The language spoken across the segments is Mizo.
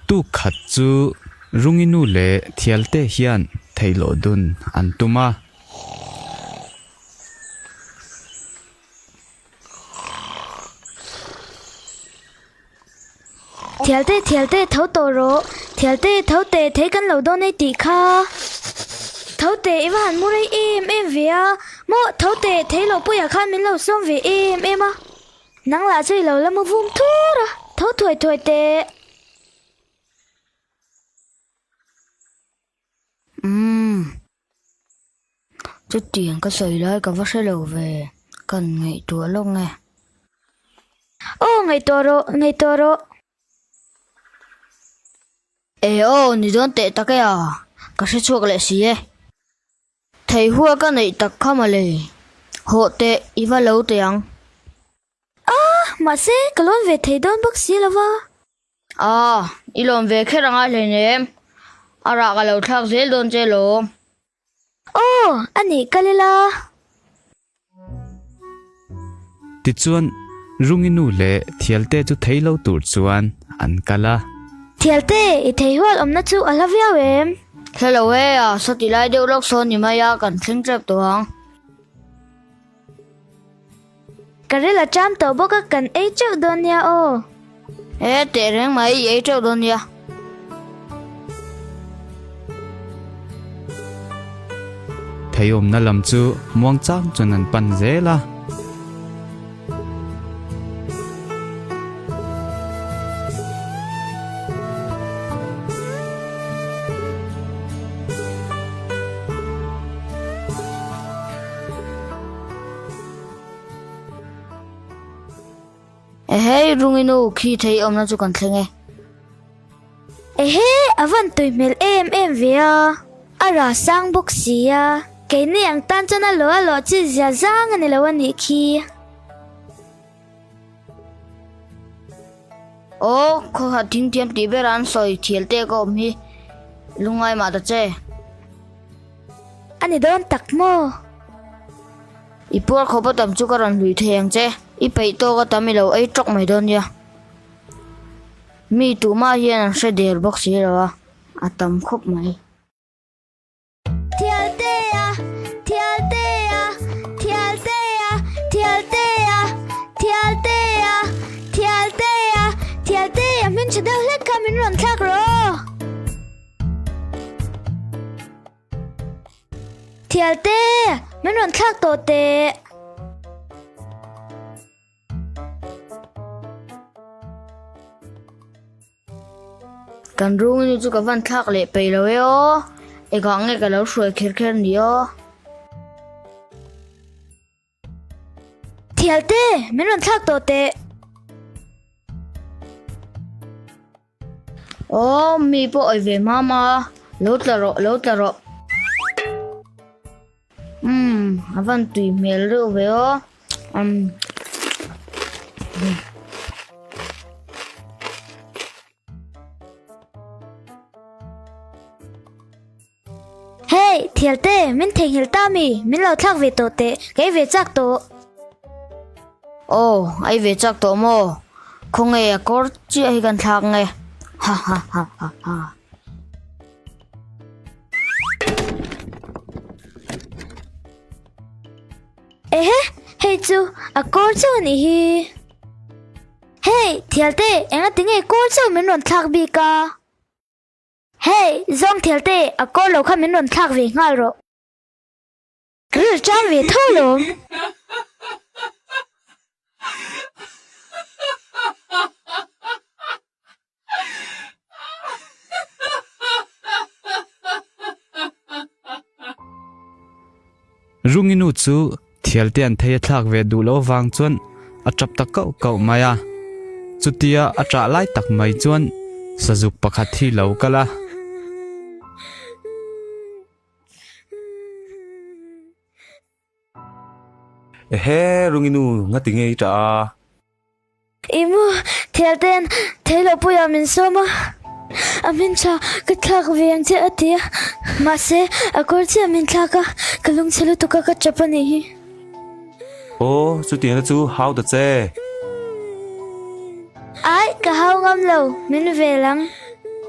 Tuk khat chu Runginu leh Thialte hian theihloh dun an tum a. Thialte Thialte tho tawh rawh. Thialte tho teh thei kan lo dawn ei tih kha. Tho teh i va han mu rei em em ve a. Maw tho teh thei lo puiah khan min lo sawm ve em em a. Nang lah chu i lo la mu vum thur a. Tho thuai thuai teh. Umm. Chutiang ka sawi lai ka va hre lo ve, kan ngaihtuah lawk nge? Aw ngaihtuah rawh, ngaihtuah rawh. E aw, ni dawn teh tak e a, ka hre chhuak leh si e. Theihua ka neih tak kha mawle, hawh teh i va lo teh ang. A, mahse ka lawn ve thei dawn bawk si lo va. A, i lawm ve kher a ngai hleinem. A rah ka lo thlak zel dawn che lawm. Aw, a nih kal ila. Tichuan, Rungi nu leh Thialte chu thei lo tur chuan an kal a. Thialte, i thei hual awmna chu a hla viau em? Hla lo e, a sawti lai deuh lawk sawn ni mai a, kan thleng tep tawh ang. Ka ril a ṭam tawh bawk a, kan ei ṭeuh dawn nia aw. E, teh reng mai, i ei ṭeuh dawn nia. Theiawmna lam chu muangchang chuan an pan zel a. Ehei, Runginu, khi thei awmna chu kan thleng e. Ehe, a van tui hmel em em ve a, a ra sang bawk si a, keini ang tan chuan a lawh a lawh chi zia zang a ni lo a nih khi. Aw, khawkhat thingthiam tih ber an sawi thial te ka awm hi, lungngai mah ta che. A ni dawn tak maw? I puar khawp a tam chu ka rawn hlui thei ang che. I peih tawk a tam i lo ei tawk mai dawn nia. Mi tumah hian an hre der bawk si lo a, a tam khawp mai. Thialtea, Thialtea, Thialtea, Thialtea, Thialtea, Thialtea, Thialtea hmin tha deuh hlek kha min rawn thlak rawh. Thialte, min rawn thlak tawh teh. Kan runginu chu ka van thlak leh peih lo e aw. Engah nge ka lo hruai kher kher ni aw. Thialte, min rawn thlak tawh teh. Aw, mi pawh awih ve hma hma a, lo tla rawh, lo tla rawh. Umm, a van tui hmel reuh ve aw. Umm. Hey, Thialte, min theihnghilh ta mi, min lo thlak ve tawh teh, ka ei ve chak tawh. Aw, a ei ve chak tawh maw? Khawnge a kawr chiah hi kan thlak nge? Ha ha ha ha ha. Ehe, hei chu a kawr chauh a nih hi. Hey, Thialte, engati nge kawr chauh min rawn thlak bik a? Hey, zawng Thialte, a kawr lo kha min rawn thlak ve nghal rawh. Ka ril ṭam ve tho lawm. Runginu chu Thialte an thei a thlak ve duh loh avang chuan a ṭap ta kauh kauh mai a. Chutia a ṭah lai tak mai chuan sazuk pakhat hi lo kal a. Ehe, Runginu, ngati nge i ṭah a? I mu Thialten thei loh puiah min sawm a, a hmin tha ka thlak ve ang che a ti a, mahse a kawr chiah min thlak a, ka lungchhe lutuk a ka tap a nih hi. Aw, chutiangna chu hau ta che. Ai, ka hau ngam lo, min vel ang.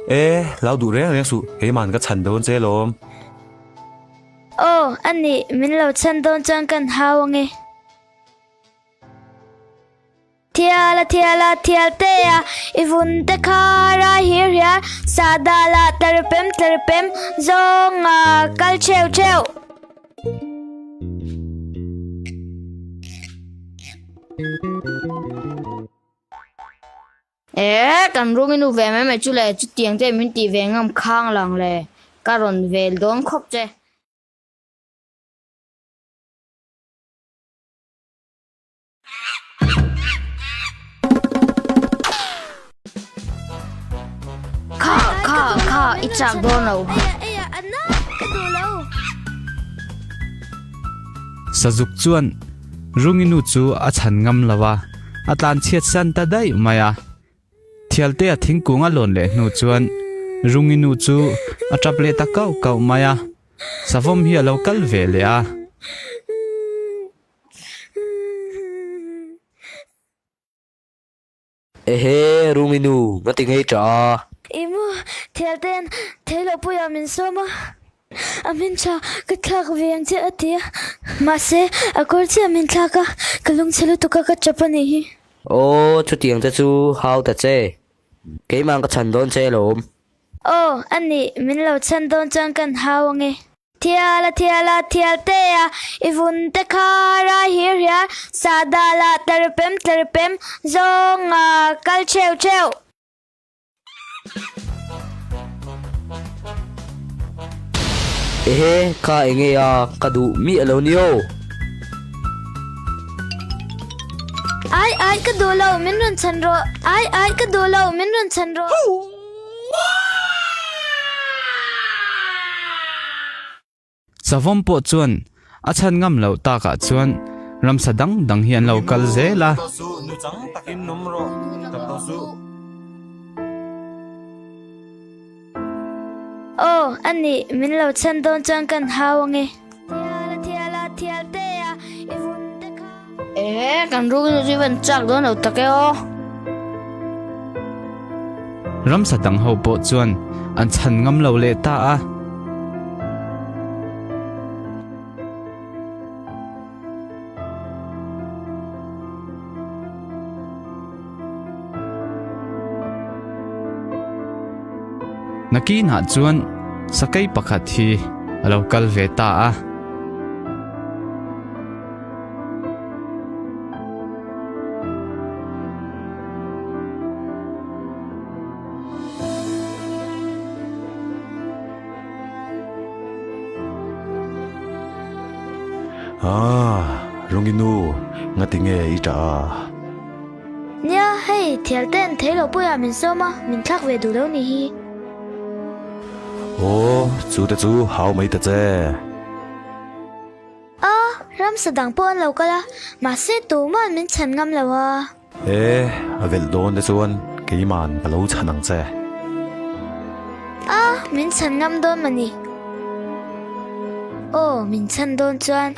E, hlau duh reng reng suh, keiman ka chhan dawn che lawm. Aw, a nih, min lo chhan dawn chuan kan hau ange. Thiala thiala thial te a, i vun te kha rai hir hiar, sahdah lah tlaripem tlaripem zawnga kal theuh theuh. E, kan room i nu ve mai mai chu le, chutiang te min tih ve ngam khang lang le, ka rawn vel dawn khawp che. Kha, kha, kha, i chak dawn lo. Sazuk chuan Runginu chu a chhan ngam lo a, a tlan chhiat san ta daih mai a. Thialtea thingkung a lawn leh hnu chuan Runginu chu a tap leh ta kauh kauh mai a, savawm hi a lo kal ve leh a. Ehe, Rumi nu, nga ti ngei ṭah a? I maw, Thialte'n Theilohpuiah min sawm a, a hmin ṭha ka thlak ve ang che a ti a, mahse a kawr chiah min thlak a, ka lungchhe lutuk a ka ṭap a nih hi. Aw, chutiang te chu hau ta che, keimah ka chhan dawn che alawm. Aw, a nih, min lo chhan dawn chuan kan hau ange. Thiala thiala thial te a, i vun te kha rai hir hiar, sahdah lah tlaripem tlaripem zawnga kal theuh theuh. Ehe, kha enge a, ka duh miah lo ni aw. Ai ai ka duh lo, min rawn chhan rawh. Ai ai ka duh lo, min rawn chhan rawh. Savawm pawh chuan a chhan ngam loh takah chuan ramsa dang dang hi an lo kal zel a. Aw, a nih, min lo chhan dawn chuan kan hau ange. Thiala thiala thial te a, i vun te kha. Ehe, kan ruk nu chu i van chak dawn lo tak e aw. Ramsa dang ho pawh chuan an chhan ngam lo leh ta a. Nakinah chuan sakei pakhat hi a lo kal ve ta a. Ah, Rungi nu, ngati nge i ṭah a? Nia, hei, thial ten thei lo puiah min sawm a, min thlak ve duh lo ni hi. Aw, chu te chu hau mai ta che. A, ramsa dang pawh an lo kal a, mahse tuma'n min chhan ngam lo a. E, a velh dawn te chuan keima'n ka lo chhan ang che. A, min chhan ngam dawn mawni? Aw, min chhan dawn chuan.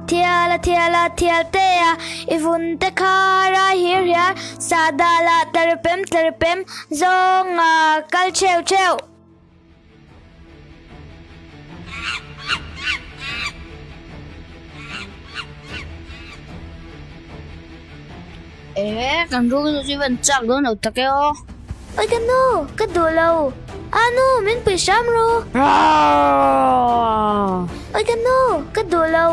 Thiala thiala thial te a, i vun te kha rai hir hiar, sahdah lah tlaripem tlaripem zawnga kal theuh theuh. Ehe, kan ruk nu chu i van chak dawn lo tak e aw. Oi ka nu, ka duh lo. A nu, min pui hram ru. Oi ka nu, ka duh lo.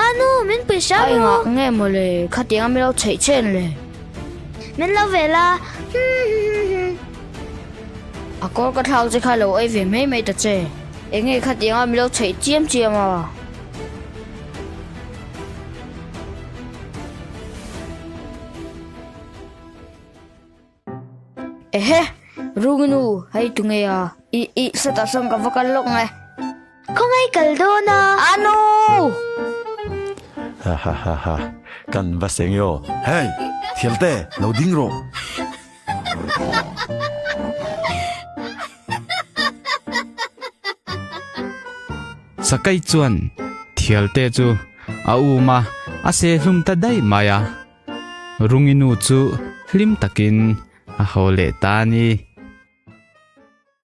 A nu, min pui hram ru. Ai ngah nge maw le, khatiang a mi lo chheih chen le. Min lo ve la. Hum hum hum. A kawr ka thlak che kha lo ei ve mai mai ta che. Enge khatiang a mi lo chheih chiam chiam a. Ehe! Runginu, hei tunge a? I, i, sawtah sawn ka va kal lawk nge. Khawngaih kal dawn a. Anu! Ha ha ha ha, kan va seng i aw. Hey! Thialte, lo ding rawh. Sakai chuan Thialte chu a um a, a se hlum ta daih mai a. Runginu chu hlim takin A haw leh ta a ni.